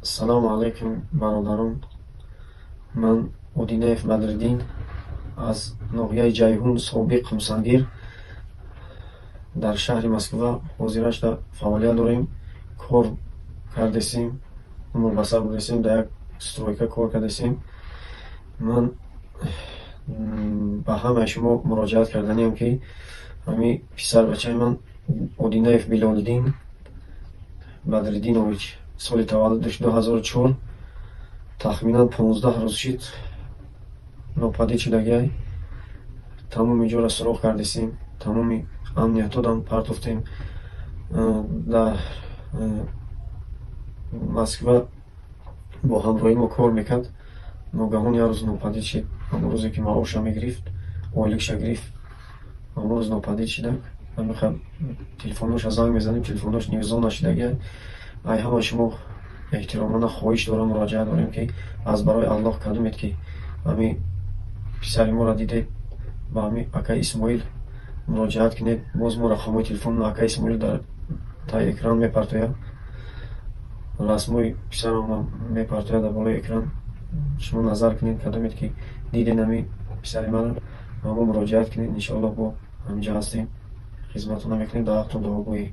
Ассалому алайкум, бародарон. Ман Одинаев Бадриддин аз ноҳияи Ҷайҳун, собиқ Мусангир, дар шаҳри Москва ҳозирашда фаъолият дорем, кор кардесем, умр ба сар бурдесем, дар як стройка кор кардесем. Ман ба ҳамаи шумо муроҷиат карданиам, ки ҳами писарбачаи ман Одинаев Билолиддин Бадриддинович, соли таваллудаш 2004, тахминан 15 рӯз шид, нопадид шудагиай. Тамоми ҷоро суроғ кардесем, тамоми амниятодам партофтем. Дар Москва бо ҳамроҳи мо кор мекард. Ногаҳон як рӯз нопадид шид. Ҳамон рӯзе ки маоша мегирифт, ойликша гирифт, ҳамон рӯз нопадид шидак. Телефоноша занг мезанем, телефонош невзон нашидагиай. Ай ҳамаи шумо эҳтиромона хоҳиш дорам, муроҷиат дорем, ки аз барои Аллоҳ кадомед ки ҳами писари моро дидед, ба ҳами акаи Исмоил муроҷиат кунед. Боз мо рақамҳои телефони акаи Исмоил дар таи экран мепартоям, расмҳои писарамро мепартояд дар болои экран. Шумо назар кунед, кадомед ки дидед ҳами писари маро, ба мо муроҷиат кунед. Иншоаллоҳ, бо ҳаминҷа ҳастем, хизматона мекунем. Дар ҳақтон дуогӯӣ.